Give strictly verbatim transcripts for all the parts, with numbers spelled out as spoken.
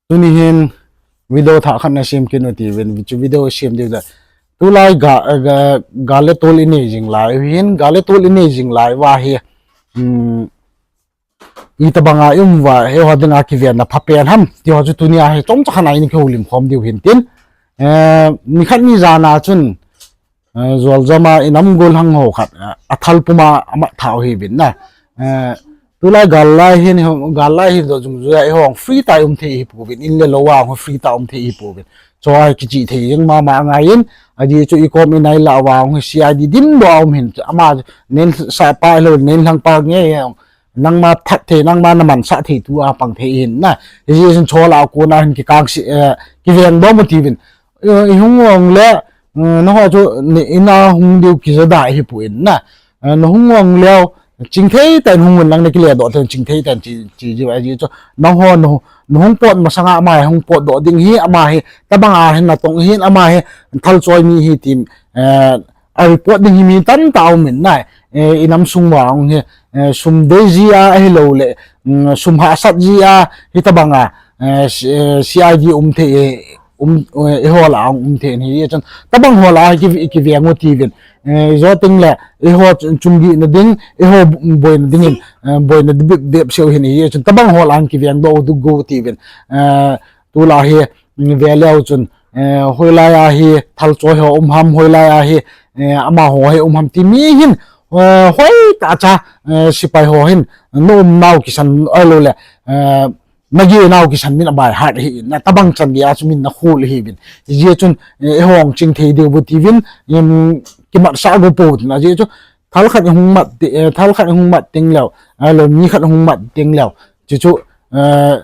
Tuni hin video thah khat na sem kit u tivin, chu video sem diu le. Tulai ga, ga, gal le tol inei jing lai u hin, gal le tol inei jing lai uva hi, um, itobanga i um uva, eiho dinga kivenna phapen ham, ti ho chu tunia hi chomcha khat a in kihoulim khom diu hin tin. Eh, nikhat ni jan a chun, eh, Joljam a i nam gollhang ho khat, eh, a thal puma amat thau hi vin na. Eh, tulai gal lai hin, gal lai hin jo jung juia eiho free tah i um thei hi pouvin, in le lou a hung free tah um thei hi pouvin. Chua kichih thei jeng mama angaiyin, ajeh chu i kom i nai lah uva hung C I D dimdoh a um hin, ama nensah pa lou, nenlhang pa nge, nangma that thei, nangma na mansah thei tua pang thei hin na. Hijeh chun chua lah a kona hin kikang si, eh, kiveng bom u tivin. Eh, i hung ong le, eh, nangho chu ni ina hung diu kijada hi pon na. Eh, na hung ong leu, chingthei tah in hung un lang na kile doh thei, chingthei tah in chi, chi ji va ji chu. Nangho, na, na hung pot masanga ama hi hung potdoh ding hi, ama hi, tobanga hin natong hin, ama hi, thal choi mi hi ti, eh, a report ding hi mi tamtah um in na, eh, i nam sung uva hung hi, eh, sum dei jia ahilou le, mm, sum hahsat jia, hitobanga, eh, C-, eh, C I D um thei, eh, um, eh, eiho lah a um thei hi, chun, tobang ho lah a ki, kiveng u tivin, eh, i jo teng le, eiho chung, chung gihna ding, eiho boina dingin, eh, boina bep, bep seh u hin hi, chun, tobang ho lah a kiveng doh u tivin, eh, tulai hi, mm, ve leu chun, eh, hoilai a hi thal choi ho um ham, hoilai a hi, eh, amaho hi um ham ti mi hin, eh, hoitah cha, eh, sepai ho hin, na um nau kisan ahilou le, eh, na geh nau kisan min a by heart hi, na tobang chan gei a chu min na khol hi vin. Hijeh chun, eh, eiho hung chingthei diu tivin, em, kimatsah go pou tin ajeh chu, thal khat hung mat ti, eh, thal khat hung mat teng leu, ahilou mi khat hung mat teng leu. Chu chu, eh,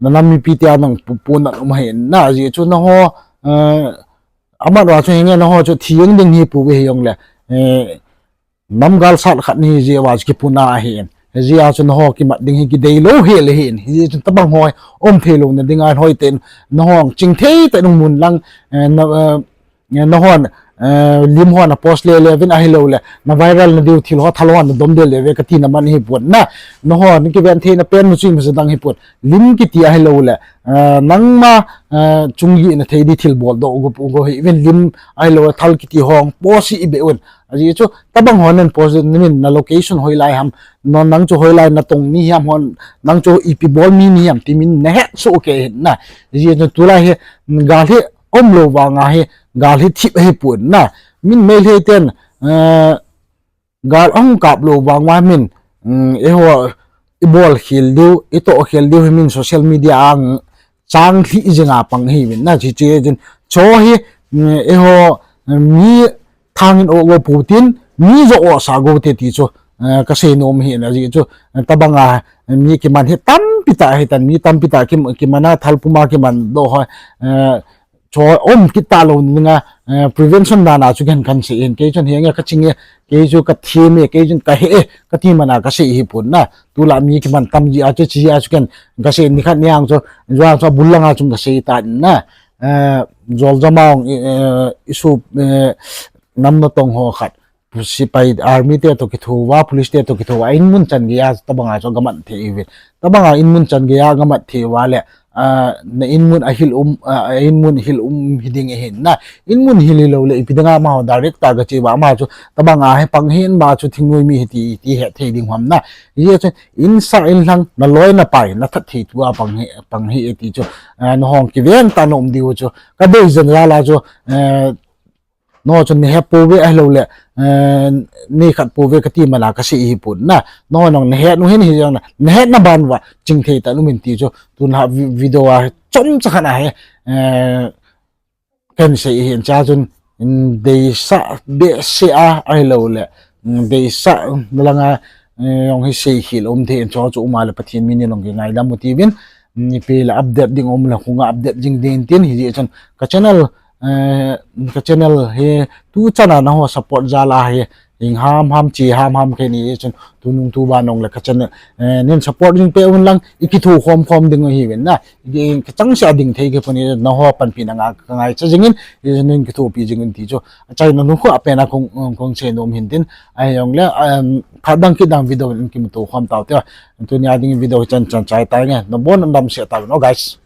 na nam mipi tia nang pu, pu nat um ahi na, ajeh chu nangho, eh, amat uva chu hinge nangho chu thi jeng ding hi pou ve hi jong le, eh, nam galsat khat ni jeh uva chu kipuna ahin. Hijeh a chu nangho kimat ding hi kidei lou hel ahin. Hijeh chun tobang ho um thei louna dinga hoiten nangho chingthei tah in um un lang, eh, na, eh, nahon, eh, lim hon a post le le vin ahilou le, na viral na diu thil ho thal hon na dom le le ve kati na man hi pon na. Nahon kiven theina pen nu chu ima sa dang hi pon. Lim kiti ahilou le, eh, nangma, eh, chung gihna thei di thil bol doh u go, u go hi vin lim ahilou le thal kiti hung post hi i be un. Ajeh chu tobang hon nen post na min na location hoilai ham, nang chu hoilai natong mi hiam hon, nang chu ipi bol mi, mi hiam ti min na het soh kei hin na. Ajeh chu tulai hi gal hi um lou vanga hi, gal hi thip ahi pon na. Min Meitei ten, eh, gal ahung kap lou vang uva min, mm, eiho i bol khel diu, i toh khel diu hi min social media a chang lhi jing a pang hi min na chi chi jin. Chu hi, mm, eiho, mm, mi thangin o go pou tin, mi jo o sa go te ti chu, eh, ka sei nom hi na ji chu, eh, tobanga, eh, mi kiman hi tampi tah hi tan, mi tampi tah kim, kiman a thal puma kiman doh ho, eh, chu um kit ta lou dinga, eh, prevention dan a chu ken kan sei in, kei chun hinge ka ching e, kei chu ka them e, kei chun ka he e, kati man a ka sei hi pon na. Tulai mi kiman tam ji a chu chi a chu ken ka sei nikhat ni ang chu, jua chu bul langa chu ka sei ta na. Eh, Joljam a hung, eh, i su, eh, nam natong ho khat. Sepai army te toh kitho uva, police te toh kitho uva, in mun chan gei a tobanga chu gamat thei uvin. Tobanga in mun chan gei a gamat thei uva le, ah, na in mun ahil um, ah, in mun hil um hi ding ahin na. In mun hil hilou le, ipi dinga amaho direct tah a gache uva, ama chu tobanga hi pang hin ama chu thingnoi mi hi ti, ti het thei ding ham na. Hijeh chun, in sah in lhang, na loi na pai, na that thei tua pang hi, pang hi ti chu, ah, nahung kiveng tah in um diu chu, ka dei jen jal a chu, eh, nangho chun na he pou ve ahilou le, eh, nei khat pou ve kati man a ka sei hi pon na. Nangho nang na het u hin hi jong na, na hetna ban uva chingthei tah in um in ti chu, tuna vi-, video a chomcha khat a hi, eh, kan sei hi in cha chun, in deisah behseh a ahilou le, in deisah na langa, eh, jong hi sei khel um thei in chu chu um a le Pathen min in jong kingaidam u tivin, mm, ipi le update ding um le hung update jing ding tin hijeh chun ka channel, eh, ka channel hi tu chan a nangho support jal a hi hing ham ham chi ham ham kei ni chun tunung tuban jong le ka channel, eh, nin support jing peh un lang i kitho khom khom ding u hi vin na. I, ka chang se a ding thei kei pon in nangho panpina nga ka ngaicha jing in, i nin kithopi jing in ti chu. Achaina nu khu apen a kong, kong sei nom hin tin. Ahi jong le, um, phat dang kit dang video in kimuto khom tau te. Tunia ding video chan chan chai tai nge. Na bon dam se tau no guys.